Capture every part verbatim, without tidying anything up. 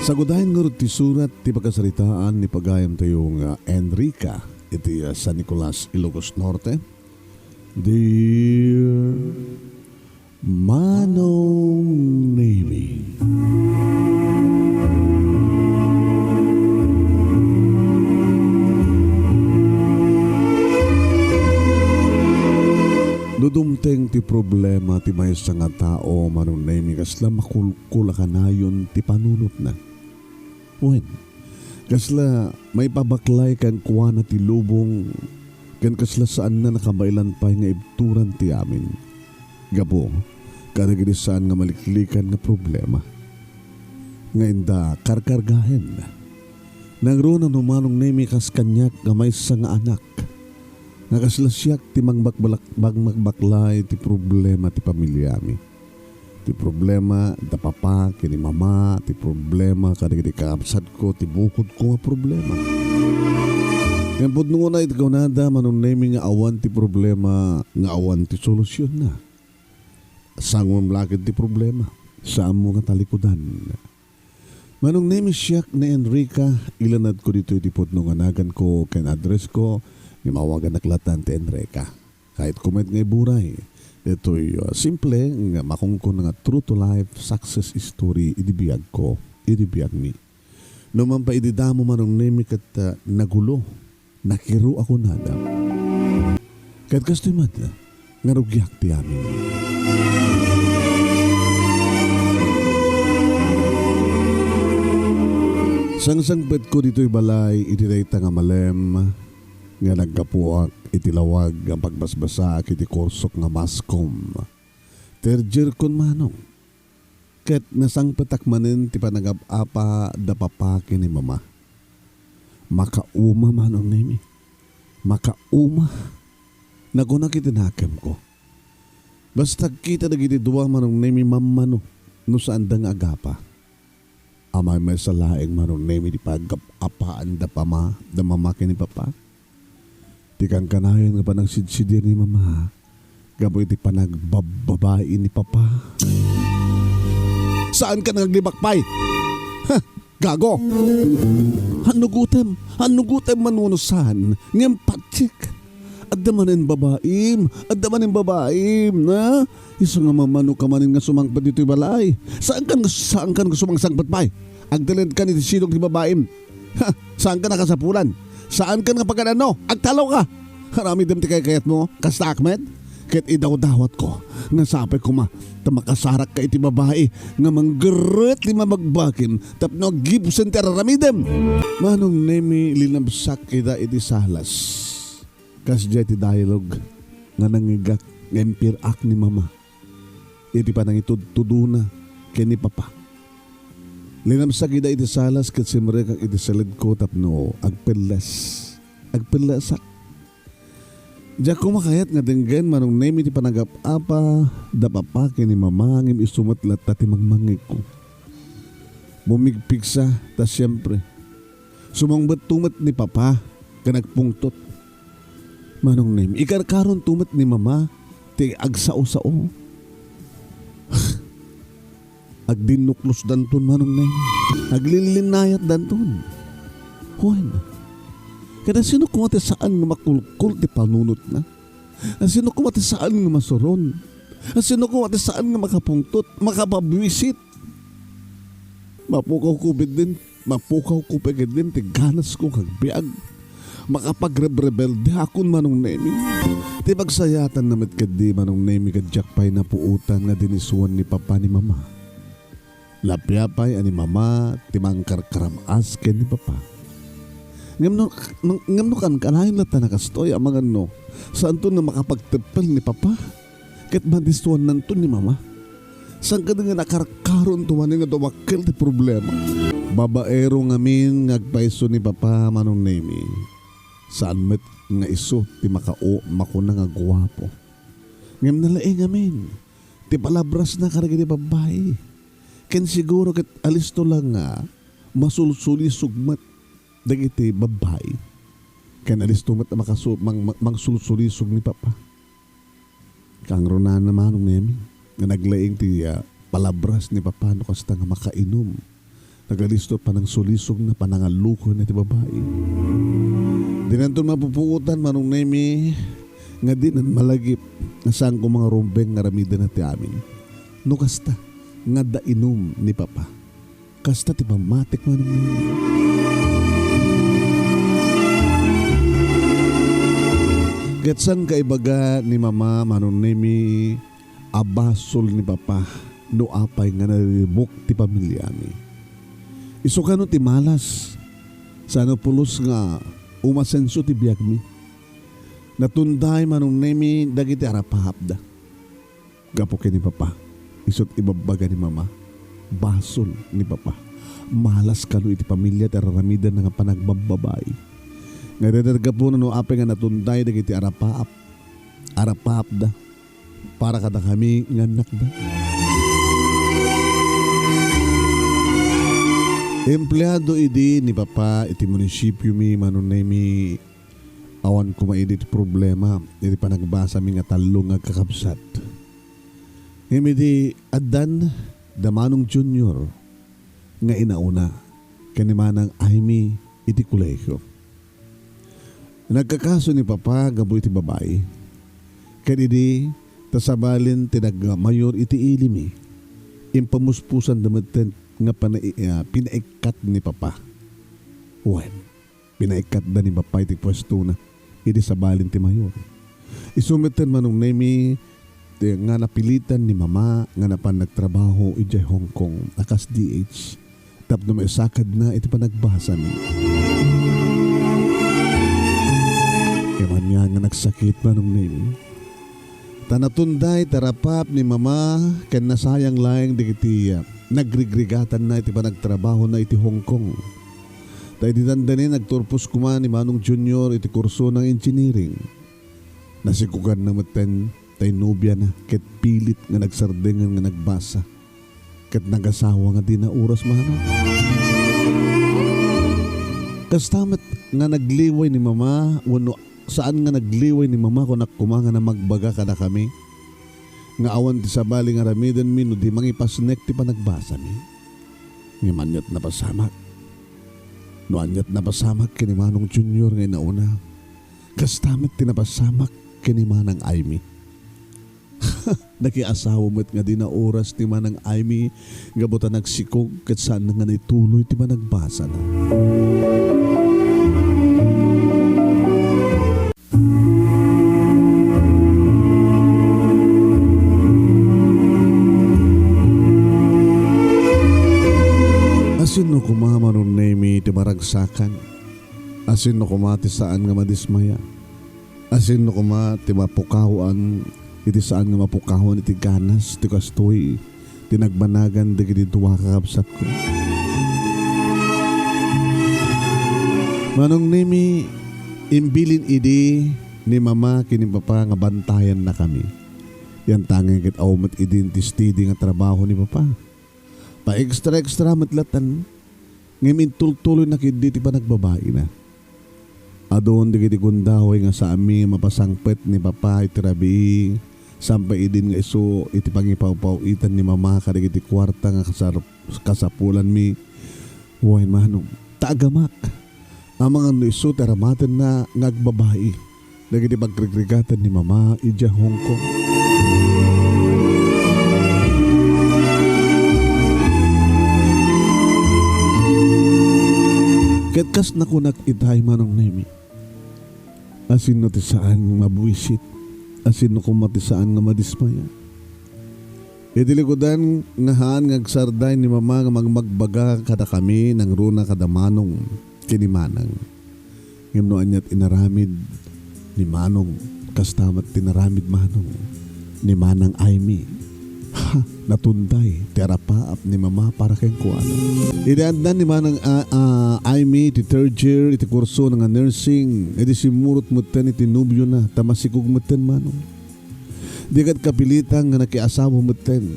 Tagudayen ngarud ti surat ti pakasaritaan ni pagayamtayo nga Enrica iti, ah, San Nicolas, Ilocos Norte. Dear Manong Nemi. No dumteng ti problema ti maysa nga tao, Manong Nemi, kasla makulkul a kanayon ti panunotna. Wen, kasla maipabaklay kenkuana ti lubong, ken kasla saanna nakabaelan pay nga ibturan ti amin. Gapu kadagiti saan nga maliklikan nga problema nga inda karkargaen. Nangruna no Manong Nemi kas kaniak nga maysa nga anak, nga kasla siak ti mangbakbalak-, mangbakbaklay ti problema ti pamiliami. Ti problema da papa ken ni mama, ti problema kadagiti kakabsatko, ti bukodko nga problema. Ngem pudno unay ti kunada, Manong Nemi, nga awan ti problema nga awan ti solusionna. Sangom la ket ti problema, saanmo nga talikudan. Manong Nemi, siak ni Enrica, ilanadko ditoy ti pudno nga naganko ken addressko, ngem awaganak latan ti Enrica. Kayatko met nga iburay ditoy, uh, simple nga makunkuna nga true to life success story idi biagko, idi biagmi. No man pay idi damo, Manong Nemi, ket, uh, nagulo, nakiro a kunada. Ket kastoy met nga rugiak ti amin. Sangsangpetko ditoy balay iti dayta nga malem nga naggapuak iti lawag nga pagbasbasaak iti kursok nga mass comm. Third year kon manong. Ket nasangpetak manen ti panagap-apa da papa ken ni mama. Makauma, Manong Nemi. Makauma. Nakunak iti nakemko. Basta agkita dagiti dua, Manong Nemi, mammano no saanda nga agapa. Amay maysa laeng, Manong Nemi, ti pagap-apaan da pama, da mama ken ni papa. Ti kankanayon nga panagsidsidir ni mama gapu iti panagbabbabai ni papa. Saanka nga aglibak pay? Ha? Gago! Hannugutem! Hannugutem, Manong, no saan? Ngem patsik! Adda manen babaim! Adda manen babaim, na? Isu nga mamanoka manen nga sumangpet ditoy balay. Saankan, saankan nga sumangsangpet pay? Agtalekkan iti sidong ti babaim. Ha, saankan a kasapulan. Saankan nga pagano-ano. Agtaloka. Aramidem ti kaykayatmo. Kastaak met. Ket idawdawatko nga sapay koma ta makasarakka iti babai nga manggerret ti mabagbakim tapno aggibsen ti ar-aramidem. Manong Nemi, linabsak ida iti salas. Kasdiay ti dialogue nga nangngegak nga impir-ak ni mama iti panangitudtudona ken ni papa. Linabsak ida iti salas ket simrekak iti saledko tapno agpelles. Agpellesak. Diak koma kayat nga denggen, Manong Nemi, ti panagap-apa da papa ken ni mama ngem isu met latta ti mangmangngegko. Bumigpigsa ta siempre, sumangpetto met ni papa ken agpungtot. Manong Nemi, ikarkaronto met ni mama ti agsao-sao. Agdinnuknosdanton, Manong Nemi. Aglinlinnayatdanton. Wen, ket asino koma ti saan nga makulkol ti panunotna? Asino koma ti saan nga masuron? Asino koma ti saan nga makapungtot, makapabwisit? Mapukawko pay ketdin, mapukawko pay ketdin ti ganasko nga agbiag. Makapagrebrebeldeakon, Manong Nemi. Ti pagsayatanna met ketdi, Manong Nemi, ket diak pay napuotan nga dinisuan ni papa ni mama. Lappiapay a ni mama ti mangkarkaram-as ken ni papa. Ngem no, no, ngem no kankanayon latta a kastoy, amangan no saanton nga makapagteppel ni papa ket madisuannanton ni mama. Saan kadi nga nakarkaronto manen nga dumakkel ti problema? Babaero ngamin nga agpayso ni papa, Manong Nemi. Saan met nga isu ti makao-, makuna nga guapo. Ngem nalaing ngamin ti palabrasna kadagiti babbai. Ken siguro ket alisto la nga masulsulisog met dagiti babbai. Ken alisto met a makasu-, mang-, mang-, mangsulsulisog ni papa. Kangrunana, Manong Nemi, nga naglaing ti, ah, palabras ni papa no kasta nga makainom. Nagalisto panangsulisogna, panangallukoyna ti babai. Dinanton mapupuotan, Manong Nemi, nga dinan malagip nga saan koma nga rumbeng nga aramidena ti amin. No kasta, nga adda inum ni Papa. Kasta ti pammatik, Manong Nemi. Ket saan kaibaga ni Mama, Manong Nemi, a basol ni Papa no apay nga nariribuk ti pamiliami. Isu kano ti malas, saan a pulos nga umasenso ti biagmi. Natunday, Manong Nemi, dagiti arapaapda. Gapu ken ni Papa, isut' ibabbaga ni Mama, basol ni Papa. Malas kano iti pamilia ti ar-aramidenna nga panagbabbabai. Nga dayta gapuna no apay nga natunday dagiti arapaap, arapaapda para kadakami nga annakda. Empleado idi ni Papa iti munisipiomi, Manong Nemi, awan koma idi ti problema iti panagbasami nga tallo nga agkakabsat. Ngem idi addan da Manong Junior nga inauna ken ni Manang Aimee iti kolehio. Nagkakaso ni Papa gapu iti babai. Ken idi ta sabalin ti nagmayor iti ilimi, impamuspusanda metten nga panai-, ah, pinaikkat ni Papa. Wen, pinaikkatda ni Papa iti puestona idi sabalin ti mayor. Isu metten, Manong Nemi, ti, nga napilitan ni Mama nga napan nagtrabaho idiay Hong Kong a kas D H tapno maisakadna iti panagbasami. Ngem ania nga nagsakit, Manong Nemi, ta natunday ti arapaap ni Mama ken nasayang laeng dagiti, ah, nagrigrigatanna iti panagtrabahona iti Hong Kong. Ta idi dandani, nagturpos koma ni Manong Junior iti kursona nga engineering. Nasikuganna metten tay nobiana ket pilit nga nagsardengen nga nagbasa. Ket nagasawa nga dina oras, Manong. Kasta met nga nagliway ni Mama wenno saan nga nagliway ni Mama, kunak koma nga namagbaga kadakami nga awan ti sabali nga aramidenmi no di mangipasnek ti panagbasami. Ngem ania't napasamak? No ania't napasamak ken ni Manong Junior nga inauna, kasta met ti napasamak ken ni Manang Aimee. Nakiasawa met nga dina oras ni Manang Aimee gapu ta nagsikog ket saan nga naituloy ti panagbasana. Asinno koma, Manong Nemi, ti maragsakan? Asinno koma ti saan nga madismaya? Asinno koma ti mapukawan iti saan nga mapukawan iti ganas ti kastoy ti nagbanagan dagiti dua a kakabsatko? Manong Nemi, imbilin idi ni Mama ken ni Papa nga bantayannakami. Yantangay ket awan met idin ti steady nga trabaho ni Papa. Pa-extra-extra met latta. Ngem intultuloyna ketdi ti panagbabaina. Adun dagiti gundaway nga saanmi nga mapasangpet ni Papa iti rabii, saan pay idin nga isu iti pangipawpaw-itan ni Mama kadagiti kuarta nga kasar-, kasapulanmi. Wen, Manong, ta agamak. Amangan no isu ti aramatenna nga agbabai dagiti pagrigrigatan ni Mama idiay Hong Kong. Ket kas nakunak itay, Manong Nemi, asinno ti saan nga mabuisit? Asinno koma ti saan nga madismaya? Iti likudan nga haan nga agsarday ni Mama nga magmagbaga kadakami nangruna kada Manong ken ni Manang. Ngem no ania't inaramid ni Manong, kasta met ti inaramid, Manong, ni Manang Aimee. Ha, natunday ti arapaap ni Mama para kenkuana. Idi addan ni Manang, a, a, Aimee iti third year iti kursona nga nursing, idi simmurot metten iti nobiona ta masikog metten, Manong. Di ket kapilitan nga nakiasawa metten.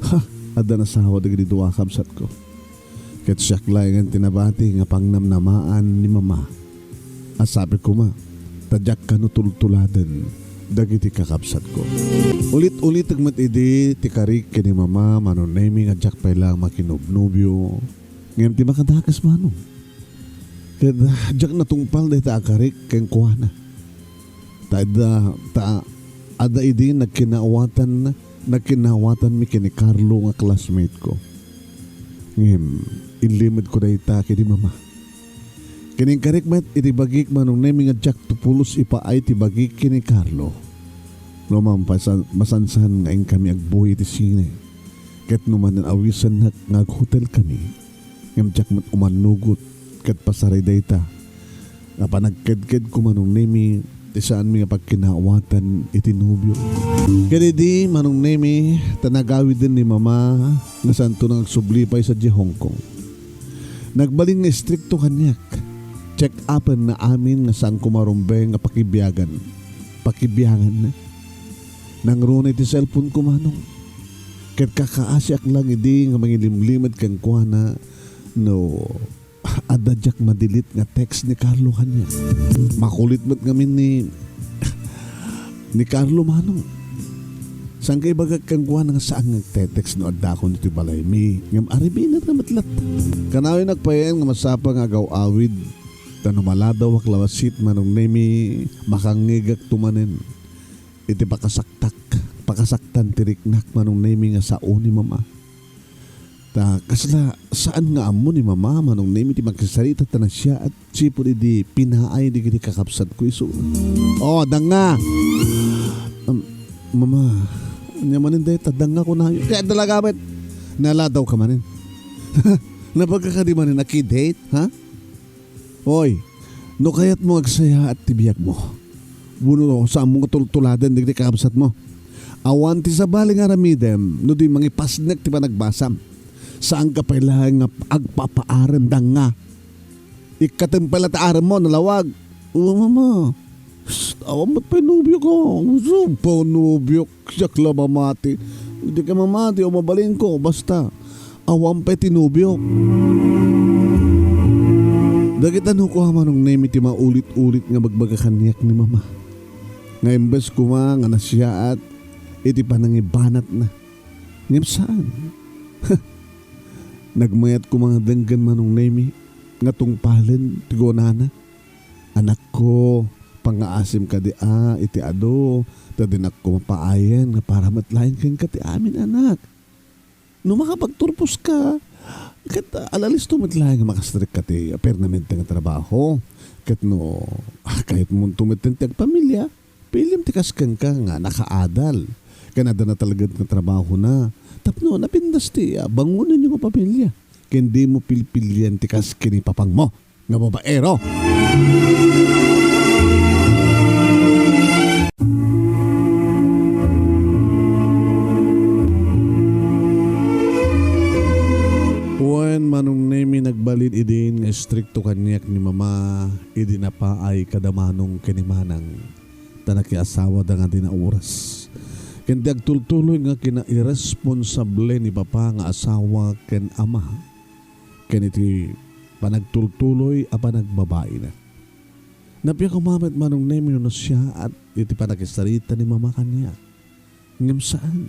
Ha, adda nasawa dagiti dua a kabsatko. Ket siak laengen ti nabati nga pangnamnamaan ni Mama a sapay koma ta diak kano tultuladen dagiti kakabsatko. Ulit-ulitek met idi ti karik ken ni Mama, Manong Nemi, nga diak pay laeng makinobnobio. Ngem ti makadakes, Manong, ket diak natungpal dayta a karik kenkuana. Ta adda, ta adda idi nagkinaawatan, nagkinaawatanmi ken ni Carlo nga classmate ko. Ngem, inlimedko dayta ken ni Mama. Ken inkarik met iti bagik, Manong Nemi, nga diak to pulos ipaay ti bagik ken ni Carlo. No mampasan-, masansan nga inkami agbuhi iti sine, ket no manen awisennak nga aghotelkami, ngem diak met umannugot ket pasaray dayta nga panagkedkedko, Manong Nemi, ti saanmi nga pagkinaawatan iti nobio. Ket idi, Manong Nemi, ta nagawiden ni Mama nga saanto nga agsubli pay sadiay Hong Kong. Nagbalin nga istrikto kaniak. Check-upenna amin nga saan koma rumbeng nga pakibiagan. Pakibiaganna. Nangruna iti cellphone ko, Manong. Ket kakaasiak lang idi nga mangilimlimed kenkuana no adda diak ma-delete nga text ni Carlo kaniak. Makulit met ngamin ni, ni Carlo, Manong. Saan ka ibagak kenkuana nga saan nga agte-text no addakon iti balaymi? Ngem aribinetna met latta. Kanayon agpayen nga masapa nga agaw-awid. Ta no maladawak lawasit, Manong Nemi, makangngegakto manen iti pakasaktak, pakasaktan ti riknak, Manong Nemi, nga sao ni Mama. Ta kasla saan nga ammo ni Mama, Manong Nemi, ti makisarita ta nasiaat agsipud idi pinaay dagiti kakabsatko isu. Oh, danga! Um, Mama, ania manen dayta, danga kunayo. Kaya talaga met, naladawka manen. Nabaga kadi manen a kidate, ha? Oy, no kayatmo nga agsayaat ti biagmo, wenno saanmo nga tultuladen dagiti kakabsatmo, awan ti sabali nga aramidem no di mangipasnek ti panagbasam. Saanka pay laeng nga agpapaarem, danga. Ikkatem pay la ti aremmo, nalawag. O, Mama, psst, awan met pay nobiok, a. Saan pay nobiok? Siak la mamati. Dika mamati, o, mabalinko. Basta, awan pay ti nobiok. Dagita no kua, Manong Nemi, ti maulit-ulit nga bagbaga kaniak ni Mama. Nga imbes koma nga nasiaat iti panangibanatna. Ngem saan. Nagmayat koma nga denggen, Manong Nemi, nga tungpalen ti kunana. Anakko, pangngaasim kadi a iti adu, ta dinak koma paayen nga para met laeng kenka ti amin, anak. No makapagturposka, ket, ah, alalisto met laeng nga makastrikka ti permanente nga trabaho. Ket no, ah, kayatmonto metten ti agpamilia, pilim ti kas kenka nga nakaadal ken adda natalged nga trabahona tapno napintas ti, ah, bangonenyo nga pamilia. Ken dimo pilpilian ti kas ken ni papangmo nga babaero. Wen, Manong Nemi, nagbalin idin nga istrikto kaniak ni Mama idi napaay kada Manong ken ni Manang, ta nakiasawada nga dina oras. Ken ti agtultuloy nga kinairesponsable ni Papa nga asawa ken ama ken iti panagtultuloy a panagbabaina. Napia koma met, Manong Nemi, no nasiaat iti panakisarita ni Mama kaniak. Ngem saan.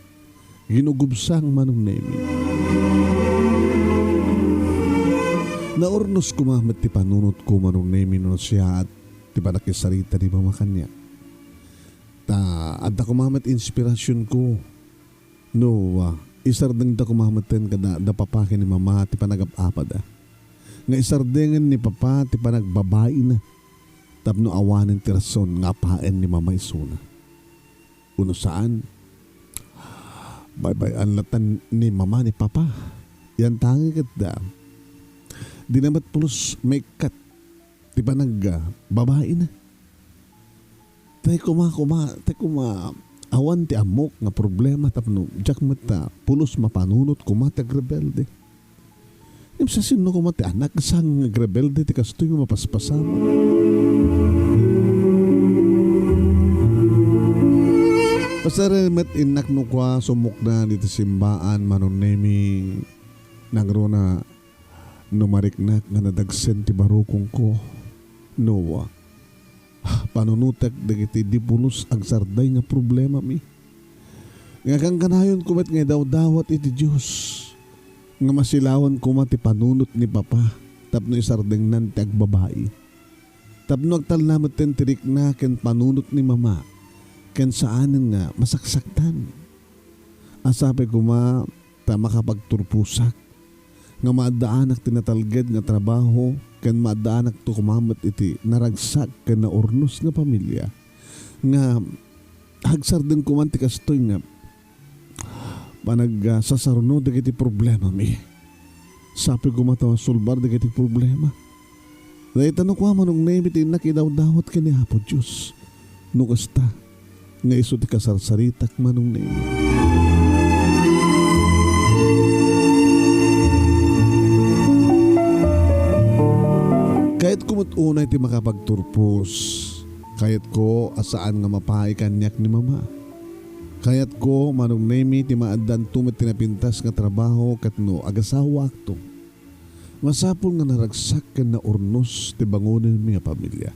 Ginugubsang, Manong Nemi. Naurnos koma met ti panunotko, Manong Nemi, no nasiaat ti panakisarita ni Mama kaniak. Ta adda koma met inspirasionko. No, ah, isardengda koma metten kada da Papa ken ni Mama ti panagap-apada. Nga isardengen ni Papa ti panagbabaina tapno awanen ti rason nga apaen ni Mama isuna. Uno saan, baybay-an latta ni Mama ni Papa. Yan tangi ket da. Dina met pulos maikkat ti panag, ah, babaina. Tay koma, koma, tay koma, awan ti ammok nga problema tapno diak met ta pulos mapanunot koma ti agrebelde. Ngem sa sinno koma ti anak saan nga agrebelde ti kastoy nga mapaspasamak? Pasaren met innak no kua sumukna diti simbaan, Manong Nemi, nangruna no mariknak nga nadagsen ti barukongko. No, panunotek dagiti di pulos agsarday nga problemami. Nga kankanayonko met nga idawdawat iti Dios. nga masilawan koma ti panunot ni Papa tapno isardengnan ti agbabai. Tapno agtalna metten ti rikna ken panunot ni Mama, ken saanen nga masaksaktan. Asapay koma ta makapagturposak nga maaddaanak ti natalged nga trabaho ken maaddaanakto koma met iti naragsak ken naurnos nga pamilya nga agsardeng koma ti kastoy nga panag-, ah, sasaruno dagiti problemami. Sapay koma ta masolbar dagiti problema. Dayta no kua, Manong Nemi, ti innak idawdawat ken ni Apo Dios. No kasta, nga isu ti kasarsaritak, Manong Nemi. Kayatko met unay ti makapagturpos. Kayatko a saan nga mapaay kaniak ni Mama. Kayatko, Manong Nemi, ti maaddanto met ti napintas nga trabaho ket no agasawaakto, masapul nga naragsak ken naurnos ti bangonenmi nga pamilya.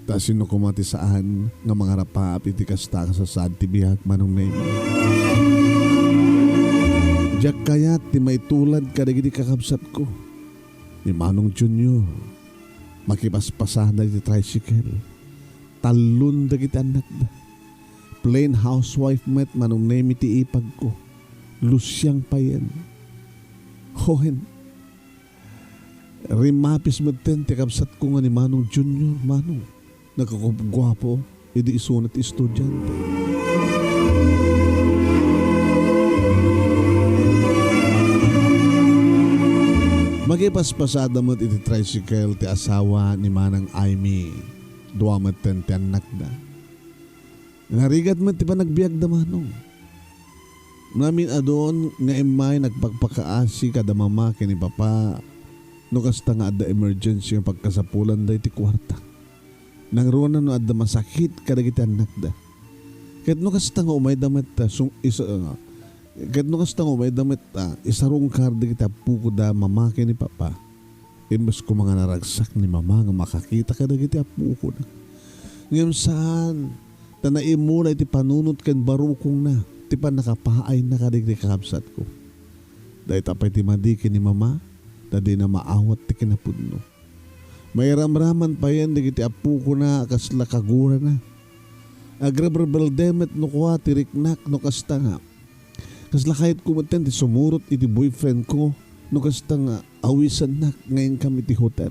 Ta sino koma ti saan nga mangarapaap iti kasta a sasaad ti biag, Manong Nemi? Diak kayat ti maitulad kadagiti kakabsatko. Ni Manong Junior, makipaspasada iti tricycle. Tallon dagiti annakda. Plain housewife met, Manong Nemi, ti ipagko. Lusiang payen. Hohen. Rimapis metten ti kabsatko nga ni Manong Junior, Manong. Nagkakupguapo idi isuna ti estudiante. Makipaspasada met iti tricycle ti asawa ni Manang Aimee. Dua metten ti annakda. Narigat met ti panagbiagda, Manong. Namin-adun nga immay nagpakpakaasi kada mama ken ni papa no kasta nga adda emergency nga pagkasapulan daytoy kuarta. Nangruna no adda masakit kadagiti annakda. Ket no kasta nga umayda met, ah, sung-, is-, ah, ket no kasta nga umayda met, ah, isarungkar dagiti appokoda, mama ken ni papa. Imbes koma nga naragsak ni mama nga makakita kadagiti appokona. Ngem saan, ta naimula iti panunot ken barukongna ti pannakapaayna kadagiti kakabsatko. Dayta pay ti madi ken ni mama, ta dina maawat ti kinapudno. Mairamraman payen dagiti appokona a kasla kagurana. Agrebrebelde met no kua ti riknak no kasta nga Kasla kayatko metten ti sumurot iti boyfriend ko no kasta nga awisannak nga inkam iti hotel.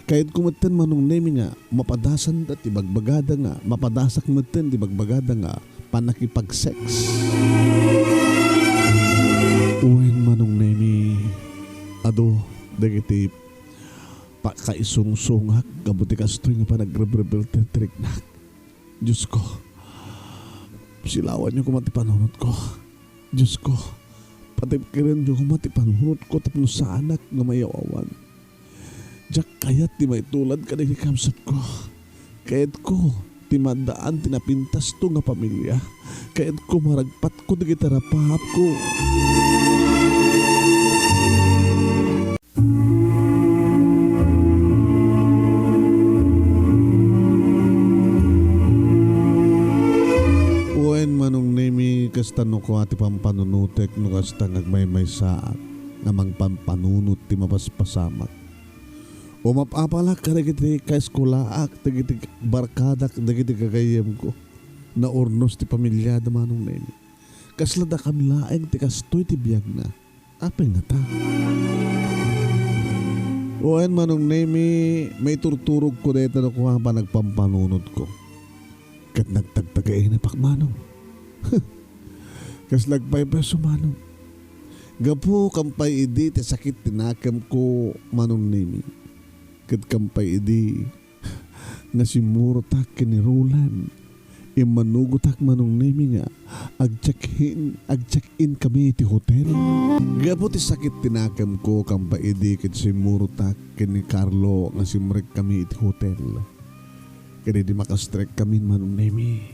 Kayatko metten, Manong Nemi, nga mapadasanda ti bagbagada nga mapadasak metten ti bagbagada nga pannakipag-sex. Wen, Manong Nemi, adu dagiti pakaisungsongak gapu ti kastoy nga panagrebrebel ti riknak. Diosko, silawanyo koma ti panunotko. Diosko, patibkerenyo koma ti panunotko tapno saanak nga mayaw-awan. Diak kayat ti maitulad kadagiti kabsatko. Kayatko ti maddaan ti napintasto nga pamilia. Kayatko maragpatko dagiti rapaapko. Wen, Manong Nemi, kasta no kua ti pampanunotek no kasta nga agmaymaysaak nga mangpampanunot ti mapaspasamak. Umap-apalak kadagiti kaeskulaak, dagiti barkadak, dagiti gagayyemko. Naurnos ti pamiliada, Manong Nemi. Kasla dakami laeng ti kastoy ti biagna. Apay ngata? Wen, Manong Nemi, maiturturogko dayta no kua panagpampanunotko. Ket nagtagtagainapak, Manong. Kasla agpaypayso, Manong. Gapu kampay idi ti sakit ti nakemko, Manong Nemi. Ket kampay idi nga simmurotak ken ni Roland. Immanugotak, Manong Nemi, nga agcheck-in, agcheck-in kami iti hotel. Gapu ti sakit ti nakemko, kampay idi ket simmurotak ken ni Carlo nga simrek kami iti hotel. Ket idi makastrek kami, Manong Nemi,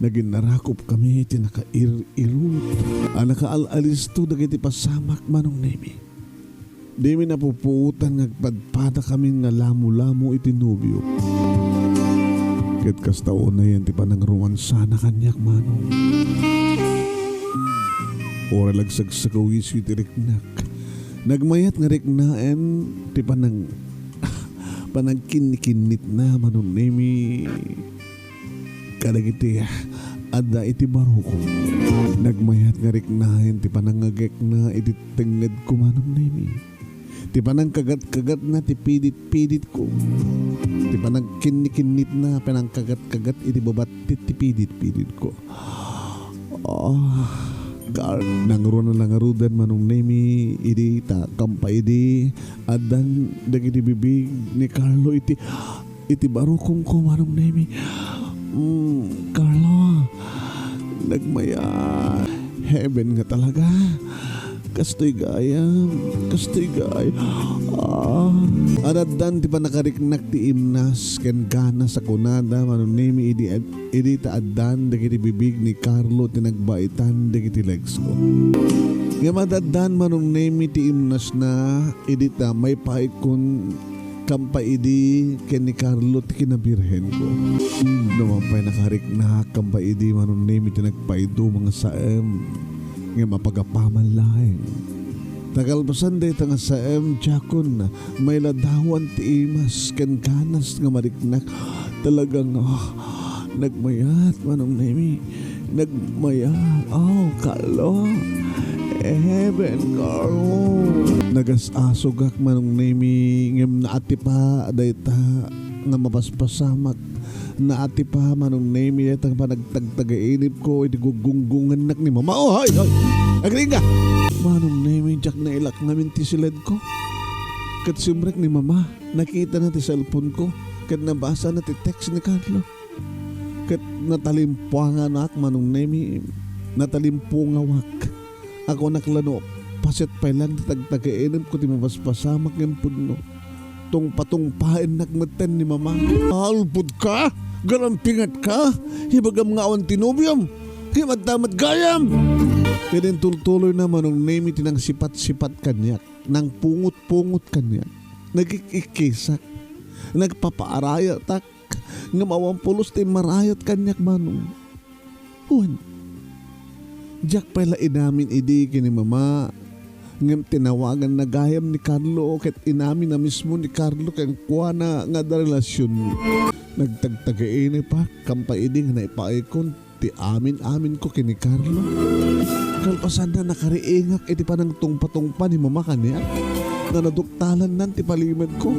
naginnarakop kami iti nakair-irut a nakaal-alisto dagiti pasamak, Manong Nemi. Dimi napupuotan nga agpadpadakamin nga lamulamo iti nobio. Ket kasta unayen ti panangromansana kaniak, Manong. Uray la agsagsaguiso iti riknak. Nagmayat nga riknaen ti panang-, panangkinnikinnitna, Manong Nemi, kadagiti adda iti barukong. Nagmayat nga riknaen ti panangngegekna iti tengngedko, Manong Nemi. Ti panangkagat-kagatna ti pidit-piditko. Ti panangkinnikinnitna, panangkagat-kagat iti babattit ti pidit-piditko. Ah, Car-, nangruna la ngaruden, Manong Nemi, idi ta kampaidi, addan dagiti bibig ni Carlo iti iti barukongko, Manong Nemi. Mm, Carlo, nagmaya. Heaven nga talaga. Kastoy gayam, kastoy gayam. Ah. Adaddan ti panakariknak ti imnas ken ganas a kunada, Manong Nemi, idi ad-, idi ta addan dagiti bibig ni Carlo ti nagbaitan dagiti legsko. Ngem adaddan, Manong Nemi, ti imnasna idi ta maipaikon kampaidi ken ni Carlo ti kinabirhenko. No man pay nakariknak kampaidi, Manong Nemi, ti nagpaiduma nga saem, ngem apagapaman laeng. Ta kalpasan dayta nga saem, diakon mailadawan ti imas ken ganas nga mariknak. Talaga nga, ah, nagmayat, Manong Nemi. Nagmayat. Oh, Carlo. Heaven, Carlo. Nagas-asugak, Manong Nemi, ngem naatipa dayta nga mapaspasamak. Naatipa, Manong Nemi, dayta nga panagtagtagainipko iti guggunggungennak ni Mama. Oh, hoy, hoy. Agriingga. Manong Nemi, diak nailak ngamin ti siledko. Ket simrek ni Mama, nakitana ti cellphone-ko, ket nabasana ti text ni Carlo. Ket natalimpuanganak, Manong Nemi, natalimpungawak. Akunak la no paset pay lang ti tagtagainepko ti mapaspasamak ngem pudno. Tungpatungpaennak metten ni Mama. Alpudka? Garampingatka? Ibagam nga awan ti nobiom? Ngem adda met gayam! Ket intultuloyna, Manong Nemi, ti nangsipat-sipat kaniak, nangpungot-pungot kaniak. Nagik-ikkisak. Nagpapaarayatak. Ngem awan pulos ti marayat kaniak, Manong. Wen, diak pay la inamin idi ken ni Mama, ngem tinawaganna gayam ni Carlo ket inaminna mismo ni Carlo kenkuana nga adda relasionmi. Nagtagtagainepka kampaidi nga naipaikon ti amin-aminko ken ni Carlo. Kalpasanna, nakariingak iti panangtungpatungpa ni Mama kaniak nga naduktalannan ti palimedko.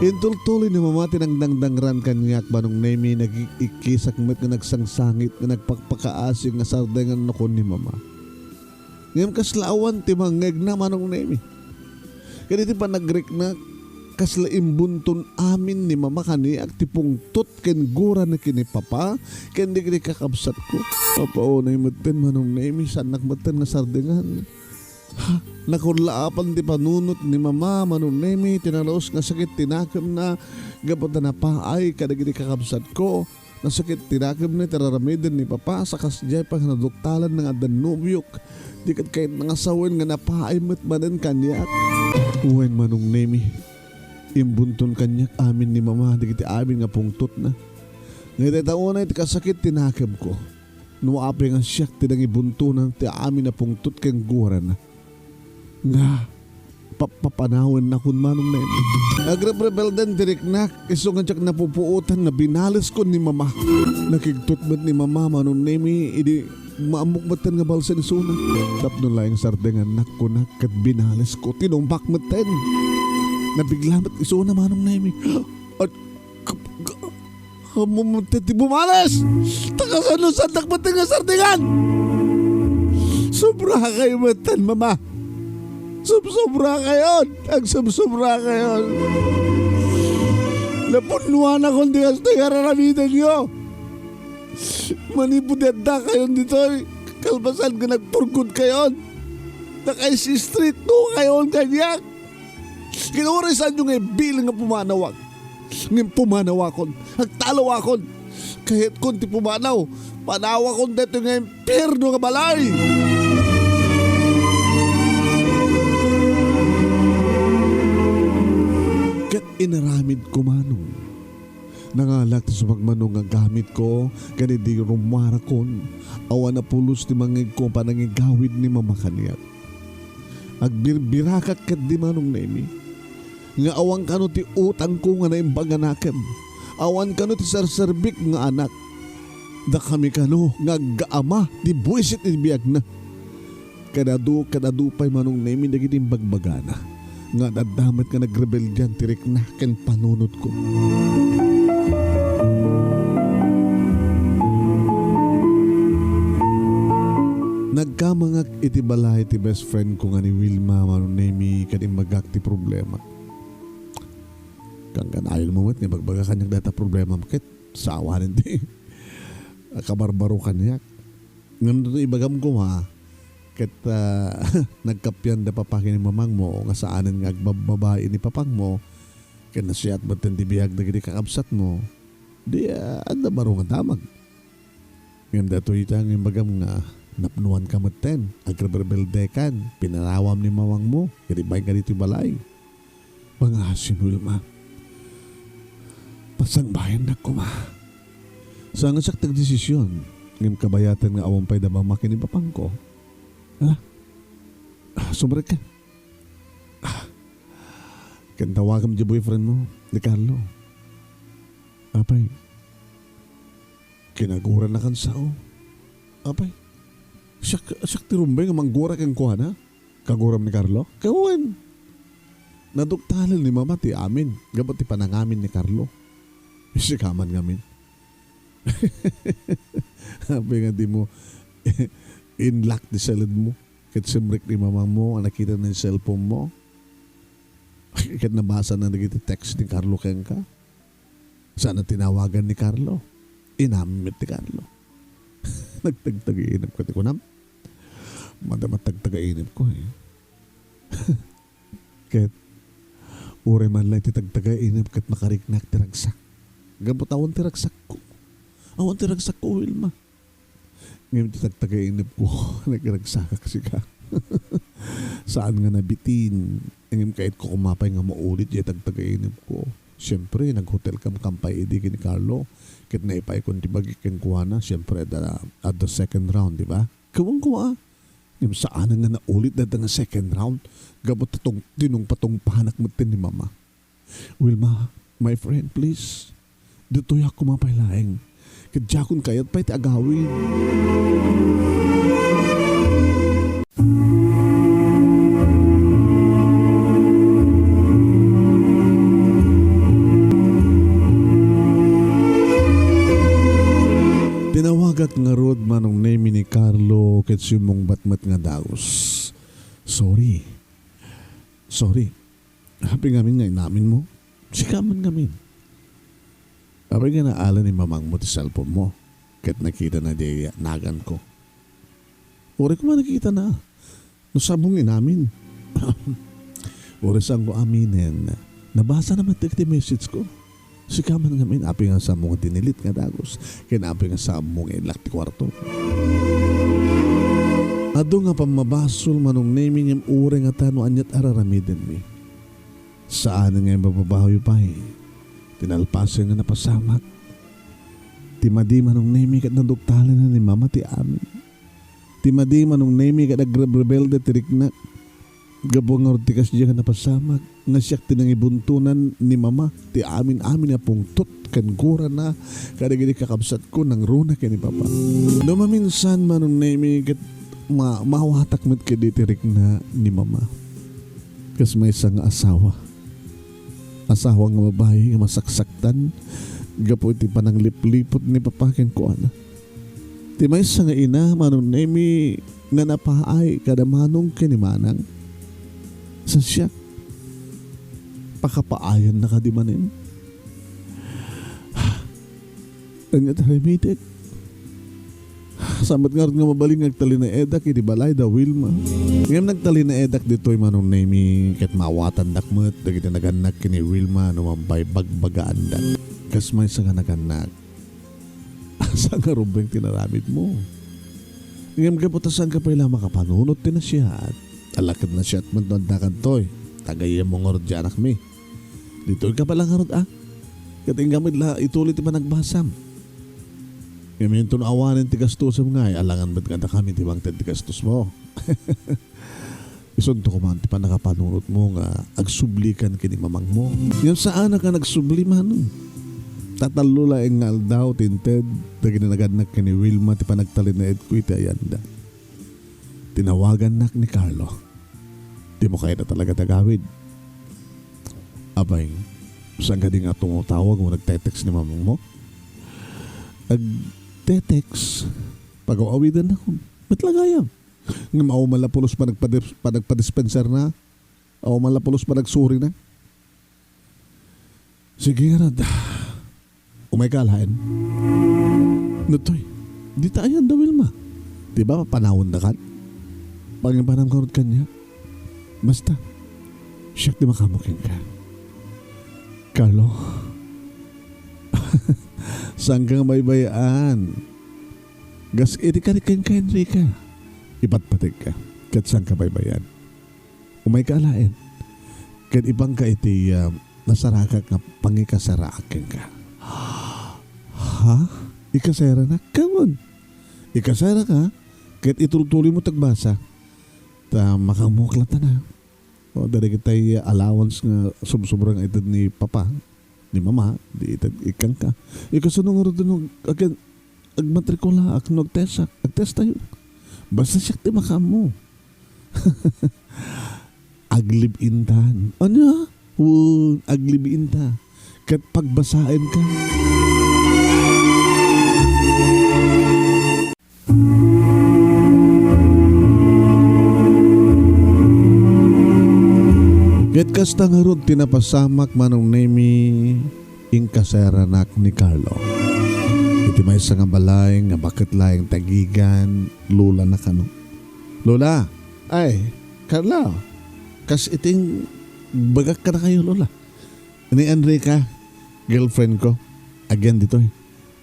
Intultuloy ni Mama ti nangdangdangran kaniak, Manong Nemi, nagik-ikkisak met nga nagsangsangit nga nagpakpakaasi nga sardenganakon ni Mama. Ngem kasla awan ti mangngegna, Manong Nemi. Ket iti panagriknak, kasla imbunton amin ni Mama kaniak ti pungtot ken gurana ken ni Papa ken dagiti kakabsatko. Apaunay metten, Manong Nemi, saannak metten nga sardengan. Ha, nakullaapan ti panunot ni Mama, Manong Nemi, ti nalaus nga sakit ti nakemna gapu ta napaay kadagiti kakabsatko. Nasakit ti nakemna iti ar-aramiden ni Papa, sa kasdiay pay nga naduktalanna nga adda nobiok. Di ket kayatna nga sawen nga napaay met manen kaniak. Wen, Manong Nemi, imbunton kaniak amin ni Mama dagiti amin nga pungtotna. Nga dayta unay ti kasakit ti nakemko. No apay nga siak ti nangibuntonan ti amin a pungtot ken gurana. Nga, pappapanawennakon, Manong Nemi. Agrebrebelden ti riknak, isu nga diak napupuotan nga binaleskon ni Mama. Nakigtot met ni Mama, Manong Nemi, idi maammok metten nga balsen isuna. Tapno laeng sardengannak, kunak, ket binalesko, tinumbak metten. Nabigla met isuna, Manong Nemi. At, k-, k-, Ammom metten ti bumales! Ta kasano saannak metten nga sardengan? Sobrakayo metten, Mama. Sobsobrakayon! Agsubsobrakayon! Napunnuanakon ti kastoy nga ar-aramidenyo! Manipud ti addakayon ditoy, kalpasan nga nagpurgod kayon, nakaisistritno kayon kaniak! Ket uray saanyo nga ibilang nga pumanawak, ngem pumanawakon, agtalawakon. Kayatkon ti pumanaw, panawakon daytoy nga impierno nga balay. Ket inaramidko, Manong, Nangalak ti sumagmamano nga gamitko ken idi rummuarakon, awan a pulos ti mangngegko a panangigawid ni Mama kaniak. Agbirbirakak ketdi, Manong Nemi, nga awan kano ti utangko nga naimbag a nakem, awan kano ti serserbik nga anak. Dakami kano nga aggaama ti buisit iti biagna. Ket adu, ket adu pay, Manong Nemi, dagiti imbagbagana nga adda met nga nagrebeldian ti rikna ken panunotko. Nagkamangak iti balay ti best friend ko nga ni Wilma, Manong Nemi, ket imbagak ti problema. Kangkanayon mo met nga ibagbaga kaniak dayta problema, ket sawanen ti kabarbaro kaniak. Ngem no ibagam koma, ket, ah, nagkappia da papa ken ni mamangmo nga saanen nga agbabbabai ni papangmo, ket nasiat metten ti biag dagiti kakabsatmo, di, ah, adda baro nga damag. Ngem daytoy ita nga imbagam nga napnoanka metten, agrebrebeldekan, pinarawam ni mamangmo, ket ibaynka ditoy balay. Pangasim, Wilma. Pasangbayannak koma. Saan nga siak ti agdesision, ngem kabayatan nga awan pay da mama ken ni papangko. Ha? Ah, sumrekka. Ah. Ken tawagam ti boyfriend mo, ni Carlo. Apay, kinagurannakan sao. Apay, siak, siak ti rumbeng nga manggura kenkuana? Kaguram ni Carlo? Kawen! Nadugtalen ni Mama ti amin gapu ti panangamin ni Carlo. Sika man ngamin. Apay nga dimo in-lock ti saledmo ket simrek ni mamangmo a nakitana ti cellphone mo? Ket nabasana dagiti text ni Carlo kenka? Saan a tinawagan ni Carlo? Inamin met ni Carlo. Nagtagtagainepko ti kunam. Madama tagtagainepko, eh. Ket, uray man laeng ti tagtagainep ket makariknak ti ragsak. Gapu ta awan ti ragsakko. Awan ti ragsakko, Wilma. Ngem ti tagtagainepko, nagragsakak sika. Saan nga nabitin. Ngem kayatko koma pay nga maulit diay tagtagainepko. Siempre, naghotelkam kampay idi ken ni Carlo. Ket naipaykon ti bagi kenkuana, siempre, adda, adda second round, di ba? Kawan ko, ah. Ngem saan nga naulit dayta nga second round. Gapu ta tungpatungpanak metten ni Mama. Wilma, my friend, please. Ditoyak koma pay laeng. Ket diakon kayat pay ti agawid. Tinawagak ngarud, Manong Nemi, ni Carlo ket simmungbat met nga dagus. Sorry. Sorry. Apay ngamin nga inaminmo? Sika man ngamin. Apay nga naala ni mamangmo ti cellphone mo ket nakitana diay naganko? Uray koma nakitana. No, saanmo nga inamin? Uray saanko aminen. Nabasana met dagiti message ko. Sika man ngamin, apay nga saanmo nga dinilit nga dagus, ken apay nga saanmo nga in-lock ti kuarto? Adu nga pammabasol, Manong Nemi, ngem uray ngata no aniat a raramidenmi. Saan nga ibababawi pay ti nalpasen nga napasamak. Ti madi, Manong Nemi, ket naduktalenna ni Mama ti amin. Ti madi, Manong Nemi, ket agrebrebelde ti riknak. Gapu ngarud ti kasdiay nga napasamak, nga siak ti nangibuntonan ni Mama ti amin-amin a pungtot ken gurana kadagiti kakabsatko nangruna ken ni Papa. No maminsan, Manong Nemi, ket ma-, maawatak met ketdi ti rikna ni Mama. Kas maysa nga asawa. Asawa nga babai nga masaksaktan gapu iti pananglipliput ni Papa kenkuana. Ti maysa nga ina, Manong Nemi, nga napaay kada Manong ken ni Manang. Sa siak, pakapaayannaka kadi manen? Ania ti aramidek? Saan met ngarud nga mabalin nga agtalinaedak iti balay da Wilma. Ngem nagtalinaedak ditoy, Manong Nemi, ket maawatandak met dagiti nagannak ken ni Wilma no mabagbagaan-, bagbagaandak. Kas maysa nga nagannak. Asa nga rumbeng ti naramidmo? Ngem gapu ta saanka pay la makapanunot ti nasiat. Ala ket nasiat met no adda kadtoy. Tagayemmo ngarud diay anakmi. Ditoyka pay la ngarud, a? Ket inka met la ituloy ti panagbasam. Ngem inton awanen ti gastosem ngay, alangan met nga dakami ti mangted ti gastosmo. Isunto koma ti pannakapanunotmo nga agsublikan ken ni mamangmo. Ngem saanak a nagsubli manen. Ta tallo laeng nga aldaw ti inted dagiti nagannak ken ni Wilma ti panagtalinaedko iti ayanda. Tinawagannak ni Carlo. Dimo kayat talaga ti agawid. Apay, saan kadi nga tumutawag o nagte-text ni mamangmo? Agte-text, pagaw-awidannak. Met la gayam. Ngem awan man la pulos panagpadis-, panagpadispenserna. Awan man la pulos panagsurina. Sige ngarud. Umayka alaen. Ditoy, dita ayan da Wilma. Di ba papanawenda kan? Pangipanam ngarud kaniak. Basta, siak ti makaammo kenka. Carlo, saanka nga baybay-an. Gas-, iti kari kenka, Enrica. Ipatpategka. Ket saanka baybay-an. Umayka alaen. Ket ipanka iti, ah, nasarakak nga pangikasaraak kenka. Ha? Ikaseranak? Kamun. Ikaseraka, ket itultuloymo ti agbasa. Ta makaammoak latta na. O, dagitay allowance nga sobsobra nga ited ni Papa, ni Mama, di ited ikkanka. Ikasano ngarud no ag-, agmatrikulaak, no agtesak, agtestayo. Basta siak ti makaammo. Aglibintan. Ania? Wen, aglibinta. Ket pagbasaenka. Ket kasta ngarud ti napasamak, Manong Nemi, inkaseranak ni Carlo. Iti maysa nga balay nga baket laeng ti agigan, Lola na kano. Lola! Ay, Carlo! Kas iti imbagak kadakayo, Lola. Ni Enrica, girlfriend ko. Again ditoy.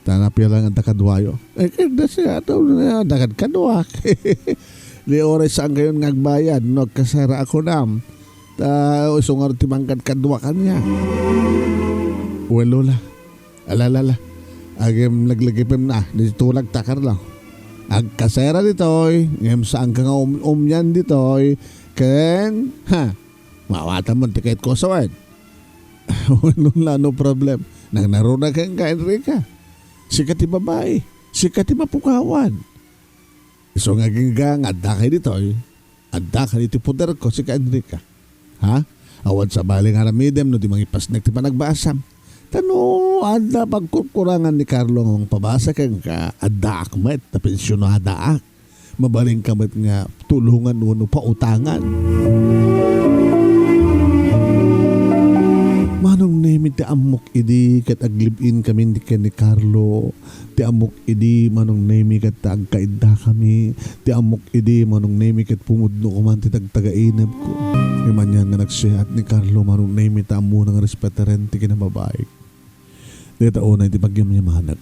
Ta napia lang adda kaduayo. Eh, kada siya, adda kad-, kaduak. Di oras saan kayon nga agbayad, no, agkasera ako nam. Ta, isu ngarud ti mangkadkadua kaniak. Well, Lola. Ala, ala, ala. Agim laglagipem na, di tulag takar lang. Agkasera ditoy, ngem saan ka nga um-, umyan ditoy, ken, ha, mawatan mo ti kayat ko sawen. Well, Lola, no problem. Nagnaruna kenka, Enrica. Sika ti babai. Sika ti mapukawan. Isu nga agingga nga adda kay ditoy, adda kay iti poderko, sika Enrica. Ha? Awan sabali nga aramidem no di mangipasnek ti panagbasam. Ta no adda pagkurkurangan ni Carlo nga mangpabasa kenka, addaak met, ta pensionadaak. Mabalinka met nga tulongan wenno pautangan. Manong Nemi, ti ammok idi ket aglib-in kami ken ni Carlo. Ti ammok idi, Manong Nemi, ket ta agkaiddakami. Ti ammok idi, Manong Nemi, ket pumudno koma ti tagtagainebko. Ngem anian nga nagsiat ni Carlo, Manong Nemi, ta ammona nga respetaren ti kinababaik. Dayta unay ti pagyamyamanak.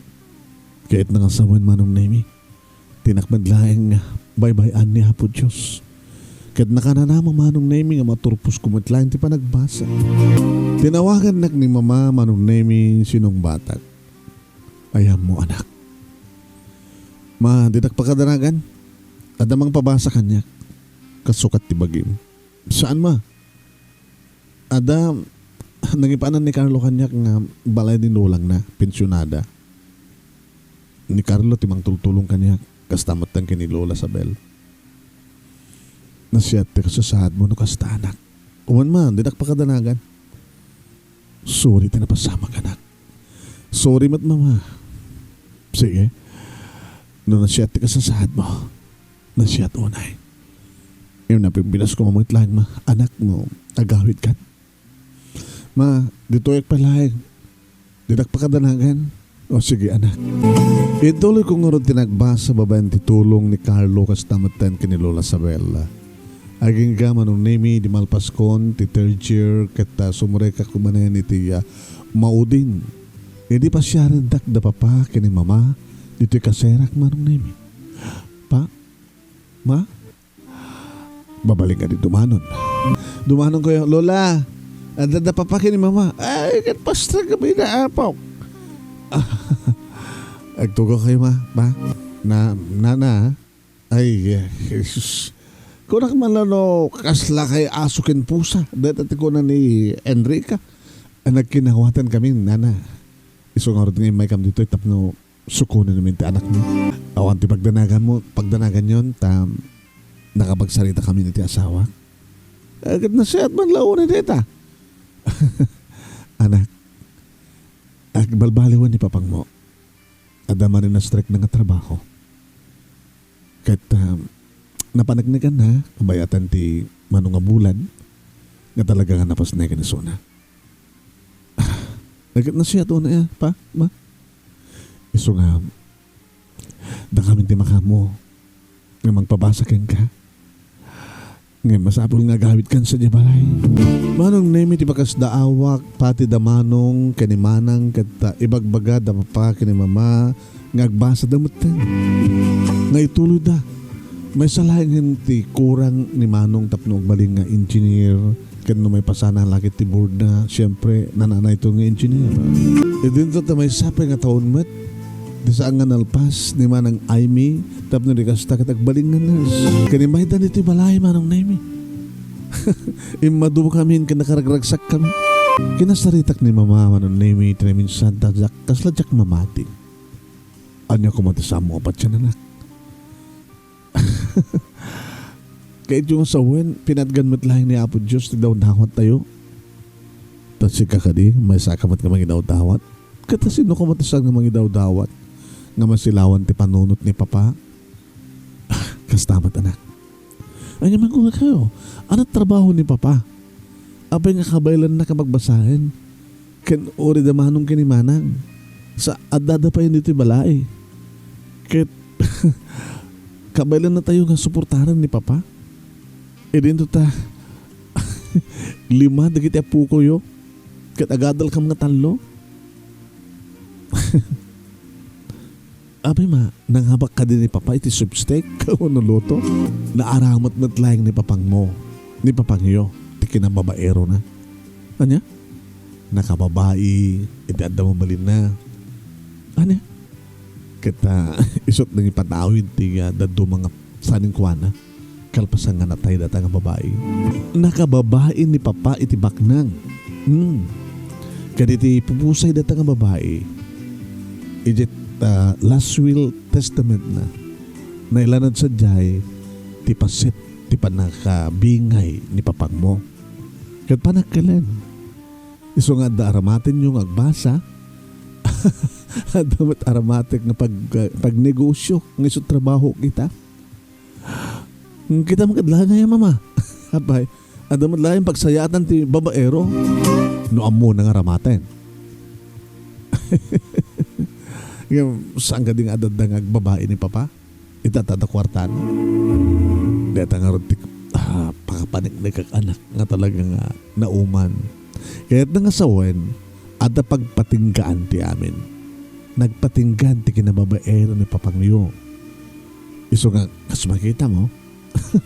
Kayatna nga sawen, Manong Nemi. Ti nak met laeng baybay-an ni Apo Dios. Ket nakanana, Manong Nemi, nga maturposko met laeng ti panagbasa. Tinawagannak ni Mama, Manong Nemi, sinungbatak. Ay ammo, anak. Ma, ditak pakadanagan. Adda mangpabasa kaniak. Kasukat ti bagim. Saan, Ma? Adda nangipanan ni Carlo kaniak nga balay ni nulangna, pensionada. Ni Carlo ti mangtultulong kaniak, kasta met ken ni Lola Sabel. Nasiat ti kasasaadmo no kasta, anak. Wen man, dinak pakadanagan. Sorry ti napasamak, anak. Sorry met, Mama. Sige. No nasiat ti kasasaadmo, nasiat unay. Ngem napimpinas ko met laeng, Ma, anak, no agawidkan. Ma, ditoy pay laeng. Ditak pakadanagan. O sige, anak. Ituloy ko ngarud ti nagbasa babaen ti tulong ni Carlo kasta met ken ni Lola Sabel. Agingga, Manong Nemi, idi malpaskon ti third year ket, ah, sumrekak manen iti, ah, Maudin. Idi pasiarendak da Papa ken ni Mama ditoy kaserak, Manong Nemi. Pa? Ma? Babalik kadi dumanon. Dumanon kayo, "Lola, adda da Papa ken ni Mama." "Ay, Ket pastrek kami na apok. Agtugaw kayo, ma, pa? Na, nana, ay, eh, Jesus. Kunak man no, kasla kay aso ken pusa. Deta ti kuna ni Enrica. Nagkinawatan kami, nana. Isu ngarud nga immaykam ditoy tapno sukonen amin ti anakmi. Awan ti pagdanaganmo, pagdanaganyon, ta nakapagsarita kami iti asawa. Eh, ket nasayaat man la unay dayta. Anak, agbalbaliwen ni papangmo. Adda manen a strike na nga trabaho. Ket, ah, napaneknekan na, kabayatan ti mano nga bulan, nga talaga nga napasneken isuna. Ket nasayaat unay, pa, ma? Isu nga, dakamin ti makaammo nga mangpabasa kenka. Ngem masapul nga agawidkan sadiay balay. Manong Nemi ti bakasda awak, pati da Manong ken ni Manang ket, ah, ibagbaga da Papa ken ni Mama nga agbasada metten. Nga ituloyda. Maysa laengen ti kurang ni Manong tapno agbalin nga engineer. Ken no maipasana la ket ti board na, siempre, nananayto nga engineer. Idinto ta maysa pay nga taon met, ti saan nga nalpas ni Manang Aimee, tapno di kasta ket agbalin nga nurse. Ken immayda ditoy balay, Manong Nemi. Immadubo kamin ken nakaragragsak kami. Kinasaritak ni Mama, Manong Nemi, ti naminsan, ta diak, kasla diak mamati. Ania koma ti saanmo a patian, anak? Kayatyo nga sawen, pinatgan met laeng ni Apo Dios ti dawdawattayo. Ta sika kadi, maysaka met nga mangidawdawat. Ket ta sino koma ti saan nga mangidawdawat nga masilawan ti panunot ni Papa? Kasta met, anak. Ania man kunakayo? Ania trabaho ni Papa? Apay nga kabaelanna nga pagbasaen? Ken uray da Manong ken ni Manang. Sa addada pay ditoy balay. Ket kabaelannatayo nga suportaren ni Papa. Idinto ta lima dagiti apokoyo. Ket agadalkam nga tallo. Apay ma, nangabak kadi ni Papa iti soup steak wenno luto? Naaramat met laeng ni papangmo, ni papangyo, ti kinababaerona. Ania? Nakababai iti adda mabalinna. Ania? Ket, ah, isut' nangipatawid ti, ah, dadduma nga sanikuana. Kalpasan nga natay data nga babai. Nakababai ni Papa iti baknang. Hmm. Kaditi pupusay data nga babai, idiay, ah, last will testament na, nailanad sadiay ti paset ti pannakabingay ni papangmo. Ket panakkelen. Isu nga adda aramatenyo nga agbasa, adda met aramatek nga pag-, pagnegosyo nga isu trabaho kita. Kitam ket laeng aya, Mama. Apay, adda met laeng pagsayaatan ti babaero no ammona nga aramaten. Ngem, saan kadi nga adda nga agbabai ni Papa? Ita ta da kuartan. Deta ngarud ti, ah, pakapaneknekak, anak, nga talaga nga nauman. Kayatna nga sawen, adda pagpatinggaan ti amin. Nagpatinggaan ti kinababaero ni papangyo. Isu nga, kas makitamo,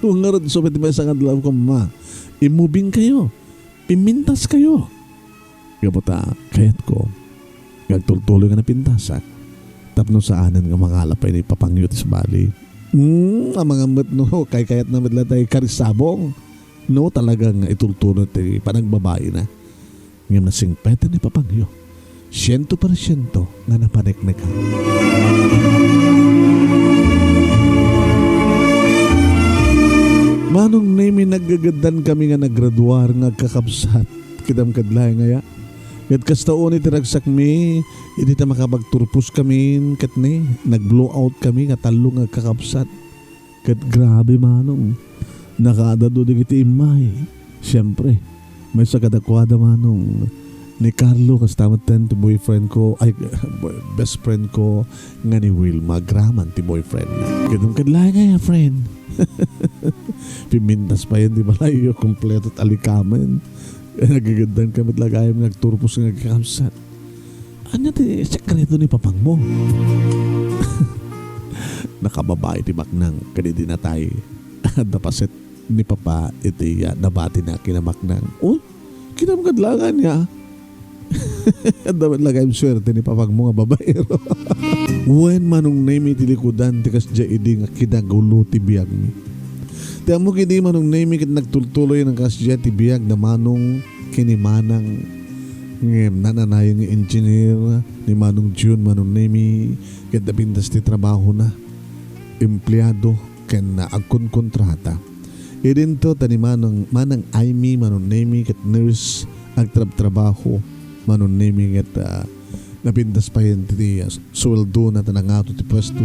ngarud subay ti maysa nga adlaw, kuma, immubing kayo. Pimmintas kayo. Gapu ta, kayatko nga agtultuloy nga napintasak tapno saanen nga mangala pay ni papangyo ti sabali. Hmm, amangan met no kaykayatna met la tay karisabong. No, talaga nga itultuloy ti panagbabaina. Ngem nasingpetan ni papangyo. Siento por siento nga napaneknekan. Manong Nemi, naggagaddan kami nga nagraduar nga agkakabsat. Kitam kad laeng aya? Ket kasta unay ti ragsakmi, idi ta makapagturpos kamin ket ne, nag-blow out kami nga tallo nga agkakabsat. Ket grabe, Manong, nakaadado dagiti immay. Siempre, maysa kadakuada, Manong, ni Carlo, kasta met ti boyfriend ko, ay, best friend ko, nga ni Wilma, agraman ti boyfriend na. Ket um, kad laeng aya, friend. Pimintas payen ti balayyo, kompleto ti alikamen. Nagagaddan kami met la gayam nga agturpos nga agkakabsat. Ania ti sekreto ni papangmo? Nakababai ti baknang ken idi natay, adda paset ni Papa iti, ah, nabatina ken ni Maknang. Uy, kitam kad laeng aya. Adda met la kayat suerte ni papagmo nga babaero. Wen, Manong Nemi, ti likudan ti kasdiay idi nga kinagulo ti biagmi. Ti ammok idi, Manong Nemi, ket nagtultuloy nga kasdiay ti biag da Manong ken ni Manang. Ngem nananayon nga engineer ni Manong Jun, Manong Nemi, ket napintas ti trabahona. Empleado ken agkonkontrata. Idinto ta ni Manang, Manang Aimee, Manong Nemi, ket nurse, agtrabtrabaho, Manong Nemi, ket, ah, napintas pay ti, ah, suweldona ta nangato ti puesto.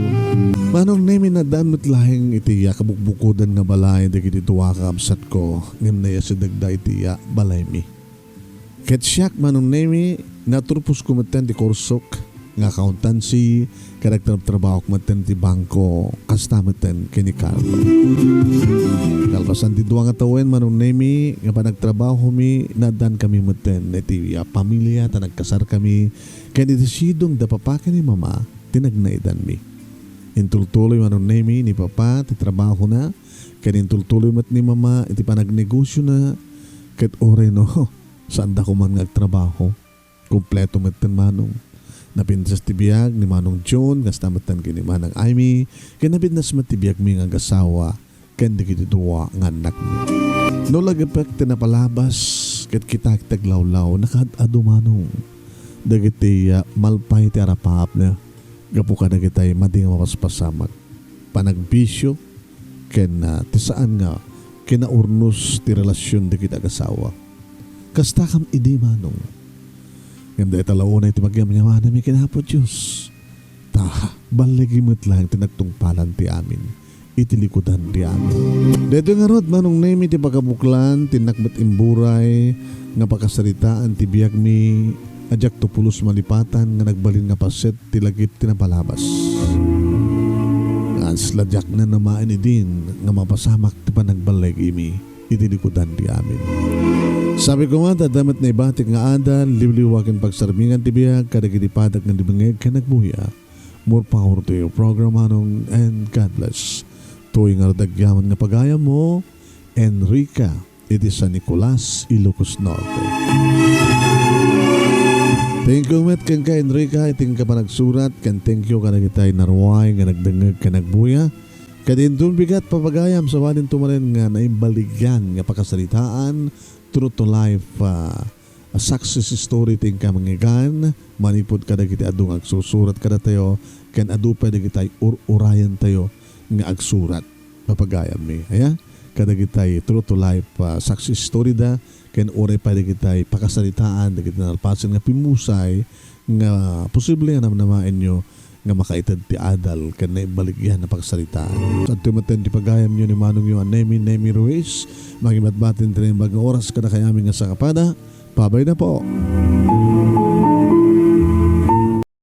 Manong Nemi, nadan met laeng iti, ah, kabukbukodan nga balay dagiti dua ka kabsatko, ngem nayasidegda iti, ah, balaymi. Ket siak, Manong Nemi, naturposko metten ti kursok nga accountancy, ket agtrabtrabahok metten ti bangko, kasta metten ken ni Carl. Kalpasan ti dua nga tawen, Manong Nemi, nga panagtrabahomi, naaddankami metten iti, ah, pamilia ta nagkasarkami, ken iti sidong da papa ken ni mama ti nagnaedanmi. Intultuloy, Manong Nemi, ni papa ti trabahona, ken intultuloy met ni mama iti panagnegosiona, ket uray no, saanda koman nga agtrabaho. Kompleto metten, Manong. Napintas ti biag ni Manong John, kasta metten ken ni Manang Aimee, ken napintas met ti biagmi nga agasawa ken dagiti dua nga annakmi. No lagipek ti napalabas, ket kitak ti aglawlaw, nakaad-adu, Manong, dagiti, ah, malpay ti arapaapna gapu kadagitay madi nga mapaspasamak, panagbisio, ken, ah, ti saan nga kinaurnos ti relasion dagiti agasawa. Kastakam idi, Manong. Ngem dayta la unay ti magyamyamanmi ken Apo Dios. Ta, balligi met laeng ti nagtungpalan ti amin iti likudan ti amin. Daytoy ngarud, Manong Nemi, ti pakabuklan ti innak met imburay nga pakasaritaan ti biagmi a diakto pulos malipatan nga nagbalin nga paset ti lagip ti napalabas. Kasla diak nanamaen idin nga mapasamak ti panagballigimi iti likudan ti amin. Sabi koma, ta adda met naibatik nga adal, liwliwa ken pagsarmingan ti biag kadagiti padak nga dumngeg ken agbuya. More power to you, program, Manong, and God bless. Toy nga rudagyaman nga pagayam mo, Enrica, iti San Nicolas, Ilocos Norte. Thank you met kenka, Enrica, iti inka panagsurat, ken thank you kadagitay naruay nga nagdengngeg ken nagbuya. Ket inton bigat, papagayam, sawadin tumalen nga naimbaligyan nga pakasaritaan, true to life, ah, a success story ti inka manggigan, manipud kadagiti adu nga agsusurat kadatayo, ken adu pay dagitay ur-urayantayo nga agsurat. Papagayammi, aya? Kadagitay true to life, ah, success story da, ken uray pay dagitay pakasaritaan, dagiti nalpasen nga pimmusay nga posible nga namnamaenyo nga makaited ti adal ken naimbaligyan a pakasaritaan. Sadtoy met ti pagayamyo ni manongyo a Nemi, Nemi Ruiz. Mangibatbati ti naimbag nga oras kadakayamin nga sangkapada. Pabay na po.